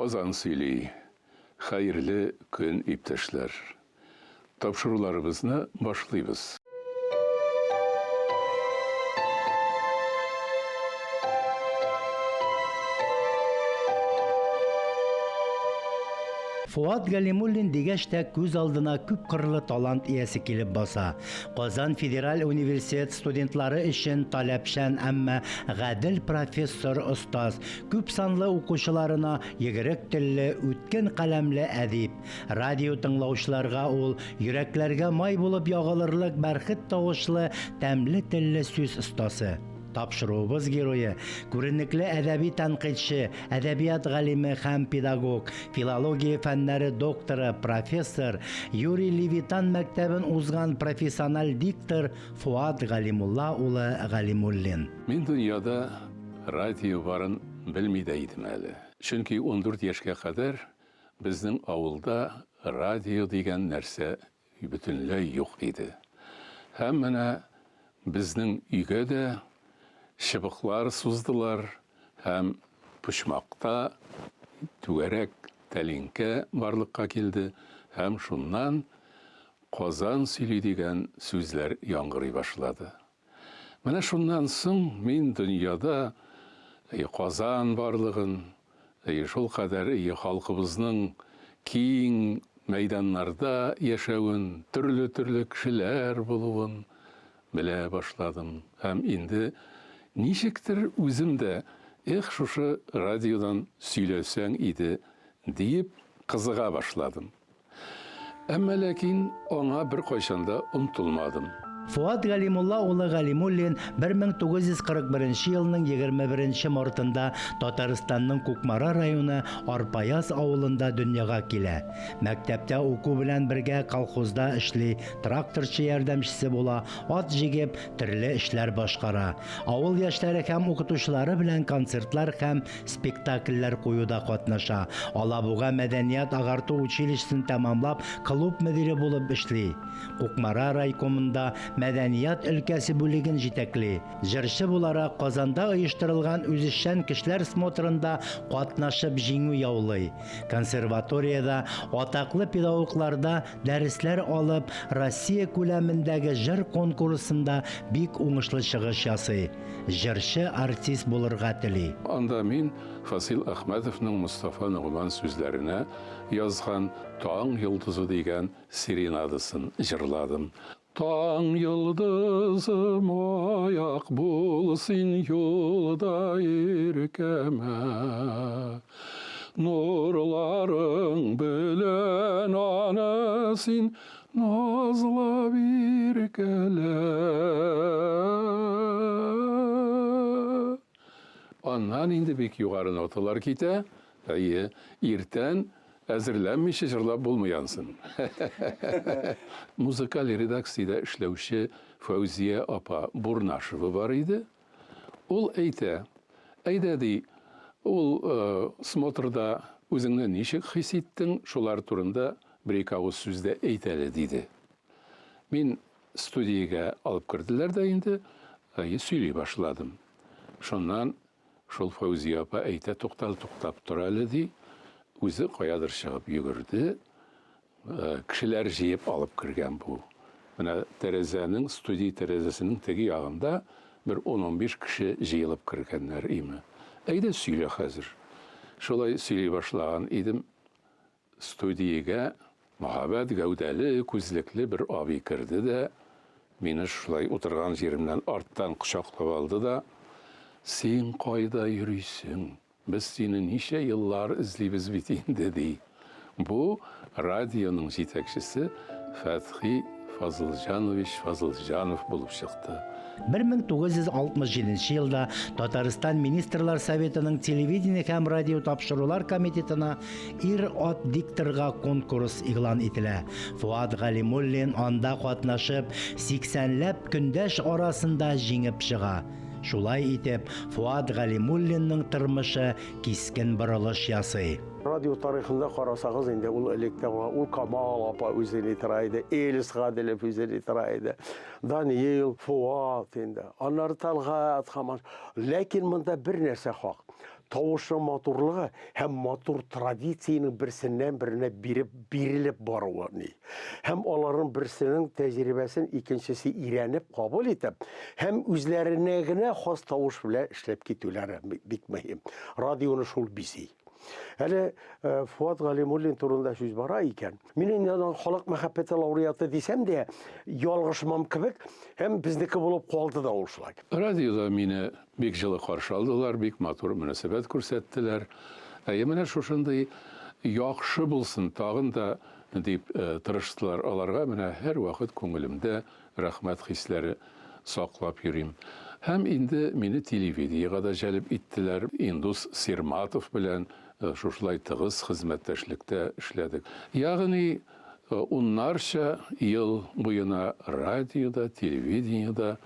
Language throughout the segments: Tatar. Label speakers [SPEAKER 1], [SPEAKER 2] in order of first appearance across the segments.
[SPEAKER 1] Казан сөйли. Хәерле көн, иптәшләр. Тапшыруларыбызны башлыйбыз.
[SPEAKER 2] Фоат Галимуллин дигәч тә күз алдына күпкырлы талант иясе килеп баса. Казан федераль университет студентлары өчен таләпчән, әмма гадел профессор-остаз, күп санлы укучыларына йөгерек телле, үткен каләмле әдип. Радио тыңлаучыларга ул йөрәкләргә май булып ягылырлык бәрхет тавышлы, тәмле телле сүз остасы. Тапшыруыбыз герое, күренекле әдәби тәнкыйтьче, әдәбият галиме һәм педагог, филология фәннәре докторы, профессор, Юрий Левитан мәктәбен узган профессиональ диктор Фоат Галимулла улы Галимуллин.
[SPEAKER 1] Мин дөньяда радио барын белми дә идем әле. Чөнки 14 яшькә кадәр Безнең авылда радио дигән нәрсә бөтенләй юк иде. Һәм менә безнең өйгә дә чыбыклар суздылар һәм почмакта түгәрәк тәлинкә барлыкка килде һәм шуннан Казан сөйли дигән сүзләр яңгырый башлады. Менә шуннан соң мин дөньяда Казан барлыгын, шулкадәр халкыбызның киң мәйданнарда яшәвен, төрле-төрле кешеләр булуын белә башладым. Һәм инде ничектер үзем дә, эх, шушы радиодан сөйләсәң иде, диеп кызыга башладым. Әмма ләкин аңа беркайчан да омтылмадым.
[SPEAKER 2] Фоат Галимулла улы Галимуллин 1941 елның 21 мартында Татарстанның Кукмара районы Арпаяз авылында дөньяга килә. Мәктәптә уку белән бергә колхозда эшли, тракторчы ярдәмчесе була, ат җигеп, төрле эшләр башкара. Авыл яшьләре һәм укытучылары белән концертлар һәм спектакльләр куюда катнаша. Алабуга мәдәният-агарту училищесын тәмамлап, клуб мөдире булып эшли. Кукмара райкомында мәдәният өлкәсе бүлеген җитәкли. Җырчы буларак Казанда оештырылган үзешчән кешеләр смотрында катнашып җиңү яулый. Консерваториядә атаклы педагогларда дәресләр алып, Россия күләмендәге җыр конкурсында бик уңышлы чыгыш ясый. Җырчы артист булырга тели.
[SPEAKER 1] Анда мин Фасил Әхмәтовның Мостафа Ногман сүзләренә язган Таң йолдызы дигән серенадасын җырладым. Таң йолдызы маяк бул син юлда иркәмә. Нурларың белән аны син назлап иркәлә. Аннан инде бик югары ноталар китә. Әйе, иртән әзерләнмичә җырлап булмый ансын. Музыкаль редакциядә эшләүче Фәүзия апа Бурнашева бар иде. Ул әйтә, әйдә, ди, ул смотрда үзеңне ничек хис иттең, шулар турында бер-ике авыз сүз дә әйт әле, диде. Мин студиягә алып керделәр дә инде, сөйли башладым. Шуннан шул Фәүзия апа әйтә, туктал, туктап тор әле, ди. Үзе каядыр чыгып йөгерде. Кешеләр җыеп алып кергән бу. Менә тәрәзәнең, студия тәрәзәсенең теге ягында бер ун-унбиш кеше җыелып кергәннәр име. Әйдә сөйлә хәзер. Шулай сөйли башлаган идем, студиягә мәһабәт гәүдәле, күзлекле бер абый керде дә, мине шулай утырган җиремнән арттан кочаклап алды да, Син кайда йөрисең? Без сине ничә еллар эзлибез бит инде, ди. Бу радионың җитәкчесе Фәтхи Фазылҗанович Фазылҗанов булып чыкты.
[SPEAKER 2] 1967 елда Татарстан Министрлар Советының телевидение һәм радиотапшырулар комитетына ир-ат дикторга конкурс игълан ителә. Фоат Галимуллин анда катнашып, 80 ләп көндәш арасында җиңеп чыга. Шулай итеп, Фоат Галимуллинның тормышы кискен борылыш ясый.
[SPEAKER 3] Радио тарихында карасагыз инде ул электә ул Камал апа үзе ни тора иде, Элис Гаделев үзе ни тора иде, Даниил, Фоат инде, аннары Талгат һаман. Ләкин монда бер нәрсә хак. Тавышның матурлыгы һәм матур традициянең берсеннән беренә биреп бирелеп баруы ни. Һәм аларның берсенең тәҗрибәсен икенчесе өйрәнеп кабул итеп һәм үзләренә генә хас тавыш белән эшләп китүләре бик мөһим. Радионы шул бизи. Әле э, Фуат Галимуллин турында сүз бара икән. Мин инде аның халык мәхәббәте лауреаты дисәм дә, ялгышмам кебек, һәм безнеке булып калды да ул шулай.
[SPEAKER 1] Радиода мине Бик җылы каршы алдылар, бик матур мөнәсәбәт күрсәттеләр. Әйе, менә шушындый яхшы булсын тагын да дип тырыштылар. Аларга менә һәрвакыт күңелемдә рәхмәт хисләре саклап йөрим. Һәм инде мине телевидениегә дә җәлеп иттеләр. Индус Сирматов белән шушылай тыгыз хезмәттәшлектә эшләдек. Ягъни уннарча ел буена радиода, телевидениедә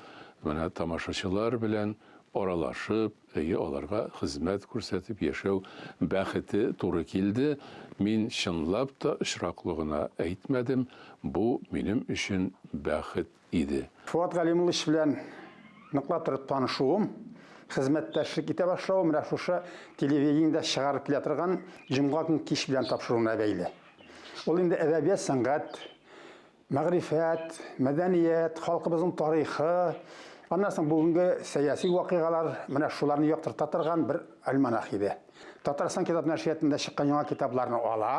[SPEAKER 1] менә тамашачылар белән аралашып, әйе, аларга хезмәт күрсәтеп яшәү бәхете туры килде. Мин чынлап та очраклы гына әйтмәдем, бу минем өчен бәхет иде.
[SPEAKER 4] Фоат Галимуллович белән ныклап торып танышуым, хезмәттәшлек итә башлавым менә шушы телевидениедә чыгарып килә торган Җомга көн кич белән тапшыруына бәйле. Ул инде әдәбият, сәнгать, мәгърифәт, мәдәният, халкыбызның тарихы, аннан соң бүгенге сәяси вакыйгалар, менә шуларны яктырта торган бер альманах иде. Татарстан китап нәшриятында чыккан яңа китапларны ала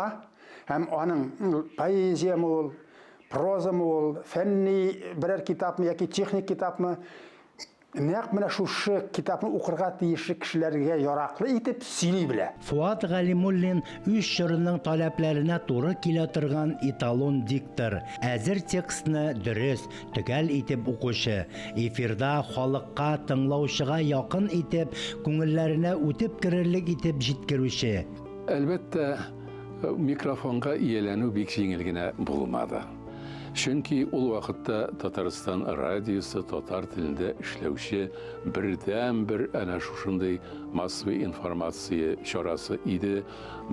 [SPEAKER 4] һәм аның поэзияме ул, прозамы ул, фәнни берәр китапмы яки техник китапмы, Нәкъ менә шушы китапны укырга тиешле кешеләргә яраклы итеп сөйли белә.
[SPEAKER 2] Фоат Галимуллин үз чорының таләпләренә туры килә торган эталон диктор, әзер текстны дөрес, төгәл итеп укучы, эфирда халыкка, тыңлаучыга якын итеп, күңелләренә үтеп керерлек итеп җиткерүче.
[SPEAKER 1] Әлбәттә, микрофонга ияләнү бик җиңел генә булмады. Чөнки ул вакытта Татарстан радиосы татар телендә эшләүче бердәнбер әнә шушындый массовый информация чарасы иде.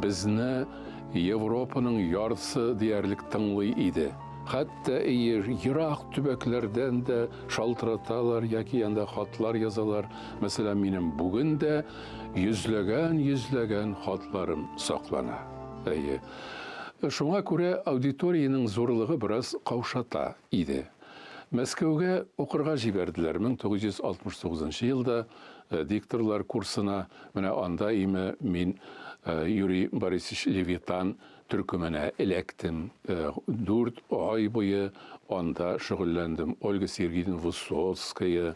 [SPEAKER 1] Безне Европаның яртысы диярлек тыңлый иде. Хәтта ерак төбәкләрдән дә шалтыраталар яки анда хатлар язалар. Мәсәлән, минем бүген дә йөзләгән-йөзләгән хатларым саклана. Әйе. Шуңа күрә аудиториянең зурлыгы бераз каушата иде. Мәскәүгә укырга җибәрделәр 1969 елда дикторлар курсына. Менә анда име мин Юрий Борисович Левитан төркеменә эләктем. 4 ай буе анда шөгыльләндем. Ольга Сергеевна Высоцкая,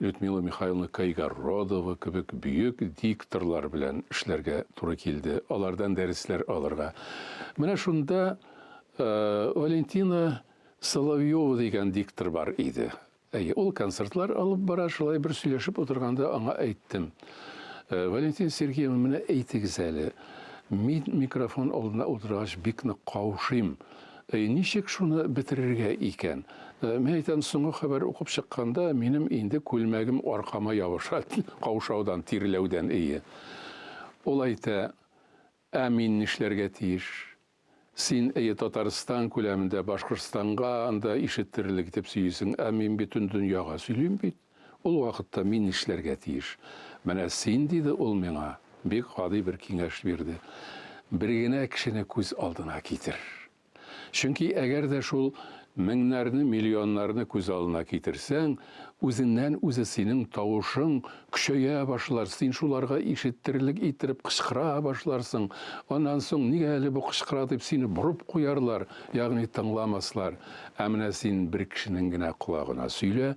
[SPEAKER 1] Людмила Михайловна Кайгородова кебек бөек дикторлар белән эшләргә туры килде, алардан дәресләр алырга. Менә шунда Валентина Соловьева дигән диктор бар иде. Әйе, ул концертлар алып бара, шулай бер сөйләшеп утырганда аңа әйттем. Валентина Сергеевна, менә әйтегез әле, мин микрофон алдына утыргач бик нык каушыйм. Ничек шуны бетерергә икән? Мин әйтәм, соңгы хәбәр укып чыкканда, минем инде күлмәгем аркама ябыша, каушаудан, тирләүдән, ие. Ул әйтә, ә мин нишләргә тиеш? Син, әйе, Татарстан күләмендә, Башкортстанга анда ишеттерерлек итеп сөйлисең, ә мин бөтен дөньяга сөйлим бит. Ул вакытта мин нишләргә тиеш? Менә син, диде ул миңа, бик гади бер киңәш бирде, бер генә кешене күз алдына китер. Чөнки әгәр дә шул меңнәрне, миллионнарны күз алдына китерсәң, үзеннән-үзе синең тавышың көчәя башлар, син шуларга ишеттерерлек иттереп кычкыра башларсың. Аннан соң, нигә әле бу кычкыра дип сине борып куярлар, ягъни тыңламаслар. Ә менә син бер кешенең генә колагына сөйлә,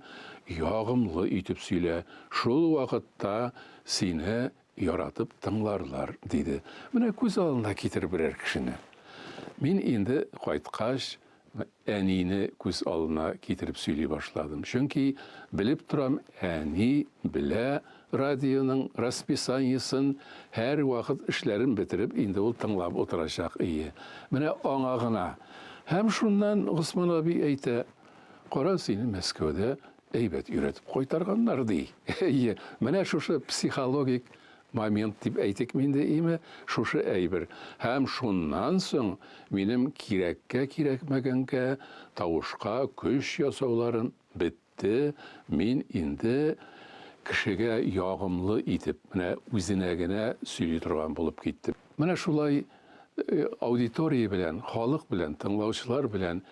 [SPEAKER 1] ягымлы итеп сөйлә, шул вакытта сине яратып тыңларлар, диде. Менә күз алдына китер берәр кешене. Мин инде кайткач, әнине күз алдына китереп сөйли башладым. Чөнки белеп торам, әни белә радионың расписаниесен, һәрвакыт эшләрен бетереп, инде ул тыңлап утырачак ие. Менә аңа гына. Һәм шуннан Госман абый әйтә, Кара, сине Мәскәүдә әйбәт өйрәтеп кайтарганнар, ди. Әйе, менә шушы психологик момент дип әйтик инде, име, шушы әйбер. Һәм шуннан соң минем кирәккә кирәкмәгәнгә тавышка көч ясауларым бетте. Мин инде кешегә ягымлы итеп, менә үзенә генә сөйли торган булып китте. Менә шулай аудитория белән, халык белән, тыңлаучылар белән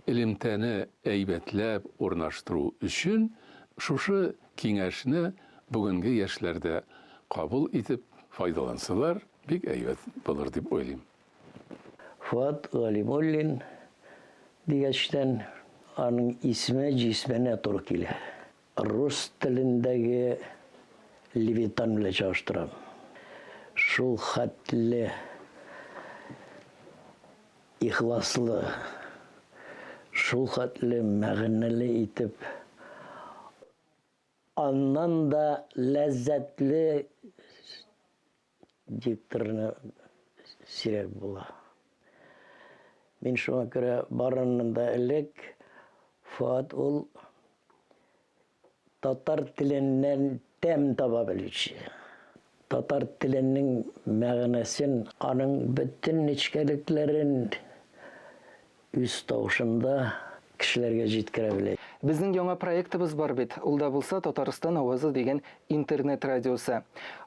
[SPEAKER 1] элемтәне әйбәтләп урнаштыру өчен шушы киңәшне бүгенге яшьләр дә кабул итеп файдалансалар, бик әйбәт булыр дип уйлыйм.
[SPEAKER 5] Фоат Галимуллин дигәчтән, аның исеме җисменә туры килә. Рус телендәге Левитан белән чагыштырам. Шул хәтле ихласлы, шул хәтле мәгънәле итеп, аннан да ләззәтле дикторны сирәк була. Мин шуңа күрә барыннан да элек Фоат ул татар теленнән тәм таба белүче. Татар теленең мәгънәсен, аның бөтен нечкәлекләрен Үз тавышында кешеләргә җиткерә белә.
[SPEAKER 6] Безнең яңа проектыбыз бар бит, ул да булса Татарстан авазы дигән интернет радиосы.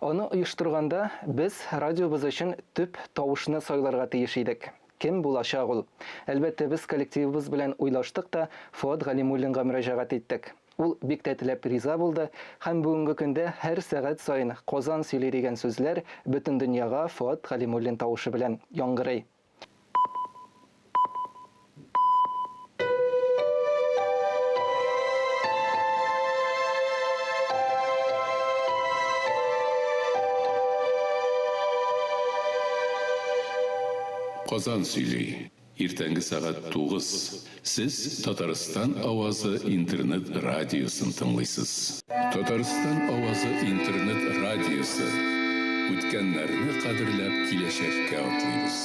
[SPEAKER 6] Аны оештырганда без радиобыз өчен төп тавышны сайларга тиеш идек. Кем булачак ул? Әлбәттә, без коллективыбыз белән уйлаштык та Фоат Галимуллинга мөрәҗәгать иттек. Ул бик тә теләп риза булды һәм бүгенге көндә һәр сәгать саен Казан сөйли дигән сүзләр бөтен дөньяга Фоат Галимуллин тавышы белән яңгырый.
[SPEAKER 1] Казан сөйли. Иртәнге сәгать 9. Сез Татарстан авазы интернет радиосын тыңлыйсыз. Татарстан авазы интернет радиосы. Үткәннәрне кадерләп киләчәккә атлыйбыз.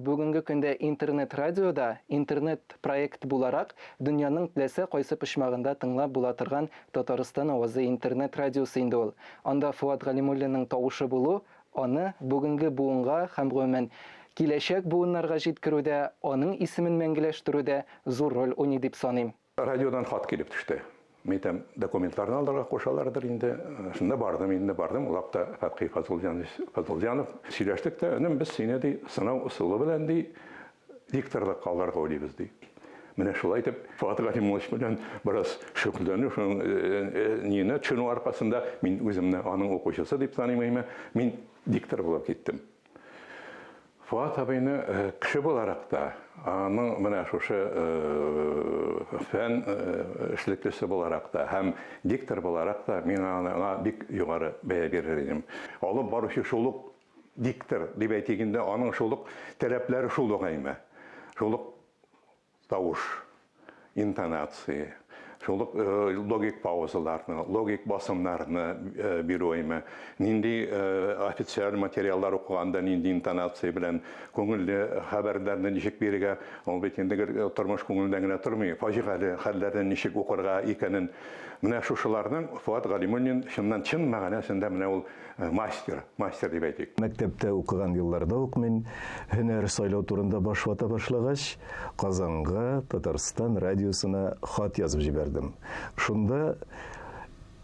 [SPEAKER 6] Бүгенге көндә интернет радиода, интернет проект буларак, дөньяның теләсә кайсы почмагында тыңлап була торган Татарстан авазы интернет радиосы инде ул. Анда Фоат Галимуллинның тавышы булу, Аны бүгенге буынга һәм, гомумән, киләчәк буыннарга җиткерүдә, аның исемен мәңгеләштерүдә зур роль уйный дип саныйм.
[SPEAKER 7] Радиодан хат килеп төште. Мин әйтәм, документларны алырга кушалардыр инде. Шунда бардым инде, бардым. Ул вакытта Фәтхи Фазылҗанов сөйләштек тә, энем, без сине, ди, сынау ысулы белән, ди, Дикторлыкка алырга уйлыйбыз, ди. Менә шулай итеп, Фоат Галимович белән бераз шөгыльләнү, шуның ниенә төшенү аркасында мин үземне аның укучысы дип саныйм әйме, мин диктор булып киттем. Фоат абыйны кеше буларак та, аның менә шушы фән эшлеклесе буларак та һәм диктор буларак та мин аңа бик югары бәя бирер идем. Алып баручы шул ук Диктор дип әйтик инде, аның шул ук таләпләре шул ук әйме. Шул ук тавыш, интонация, шул ук э, логик паузаларны, логик басымнарны э, бирү әйме. Нинди э, официаль материаллар укыганда нинди интонация белән күңелле хәбәрләрне ничек бирергә, ул бит инде тормыш күңелдән генә тормый, фаҗигале хәлләрне ничек укырга икәнен. Менә шушыларның Фоат Галимуллин чыннан чын мәгънәсендә менә ул Мастер, мастер дип әйтик.
[SPEAKER 8] Мәктәптә укыган елларда ук мин һөнәр сайлау турында баш вата башлагач, Казанга, Татарстан радиосына хат язып җибәрдем. Шунда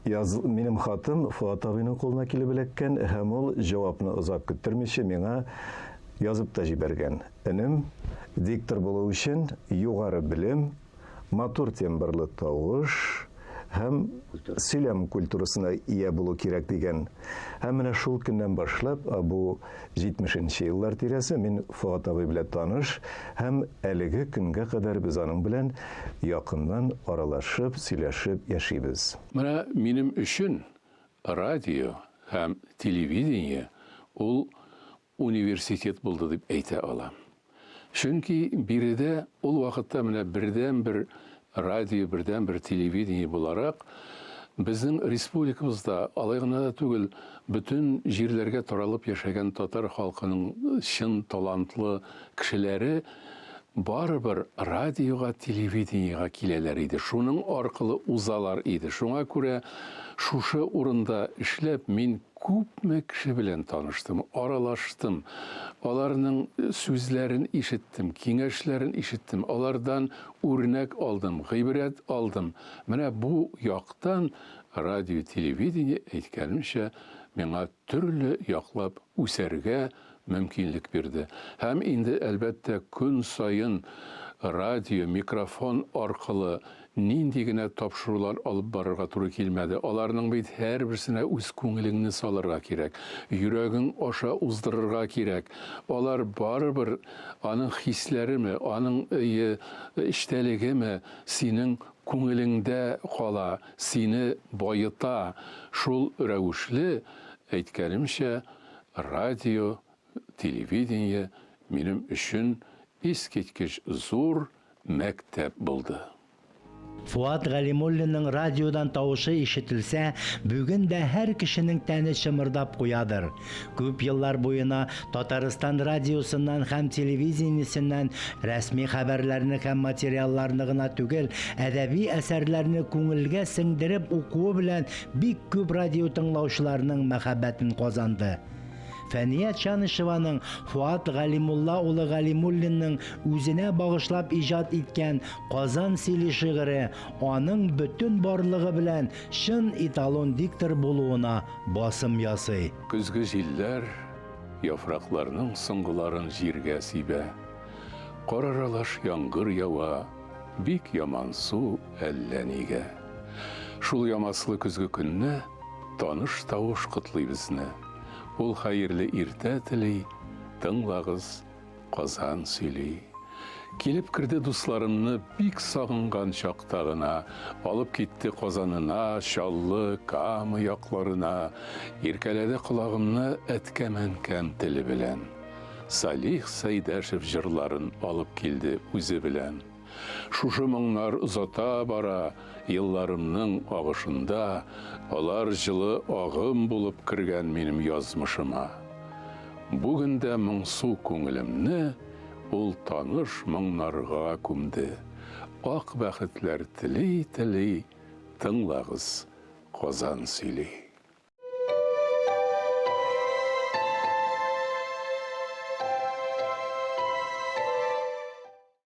[SPEAKER 8] яз, минем хатым Фоат абыйның кулына килеп эләккән һәм ул җавапны озак көттермичә миңа язып та җибәргән. Энем, диктор булу өчен югары белем, матур тембрлы тавыш һәм сөйләм культурасына ия булу кирәк дигән. Һәм менә шул көннән башлап, бу 70 нче еллар тирәсе, мин Фоат абый белән таныш һәм әлеге көнгә кадәр без аның белән якыннан аралашып, сөйләшеп яшибез.
[SPEAKER 1] Менә минем өчен радио һәм телевидение ул университет булды дип әйтә алам. Чөнки биредә ул вакытта менә бердәнбер радио, бердәнбер телевидение буларак, безнең республикабызда, алай гына да түгел, бөтен җирләргә таралып яшәгән татар халкының чын талантлы кешеләре барыбер радиога, телевидениегә киләләр иде, шуның аркылы узалар иде. Шуңа күрә шушы урында эшләп мин. күпме кеше белән таныштым, аралаштым, аларның сүзләрен ишеттем, киңәшләрен ишеттем, алардан үрнәк алдым, гыйбрәт алдым. Менә бу яктан радио, телевидение, әйткәнемчә, миңа төрле яклап үсәргә мөмкинлек бирде. Һәм инде, әлбәттә, көн саен радио, микрофон аркылы нинди генә тапшырулар алып барырга туры килмәде. Аларның бит һәрберсенә үз күңелеңне салырга кирәк, йөрәгең аша уздырырга кирәк. Алар барыбер аның хисләреме, аның эчтәлегеме синең күңелеңдә кала, сине баета. Шул рәвешле, әйткәнемчә, радио, телевидение минем өчен искиткеч зур мәктәп булды.
[SPEAKER 2] Фоат Галимуллинның радиодан тавышы ишетелсә, бүген дә һәр кешенең тәне чымырдап куядыр. Күп еллар буена Татарстан радиосыннан һәм телевидениесеннән рәсми хәбәрләрне һәм материалларны гына түгел, әдәби әсәрләрне күңелгә сеңдереп укуы белән бик күп радио тыңлаучыларның мәхәббәтен казанды. Фәния Чанышеваның Фоат Галимулла улы Галимуллинның үзенә багышлап иҗат иткән Казан сөйли шигыре аның бөтен барлыгы белән чын эталон диктор булуына басым ясый.
[SPEAKER 1] Көзге җилләр яфракларның соңгыларын җиргә сибә. Кар аралаш яңгыр ява, бик ямансу әллә нигә. Шул ямаслы көзге көнне таныш тавыш котлый безне. Ул хәерле иртә тели, тыңлагыз, Казан сөйли. Килеп керде дусларымны бик сагынган чакта гына, алып китте Казанына, Чаллы, Кама якларына, иркәләде колагымны әткәм-әнкәм теле белән. Салих Сәйдәшев җырларын алып килде үзе белән. Шушы моңнар озата бара елларымның агышында, алар җылы агым булып кергән минем язмышыма. Бүген дә моңсу күңелемне ул таныш моңнарга күмде. Ак бәхетләр тели-тели, тыңлагыз, Казан сөйли.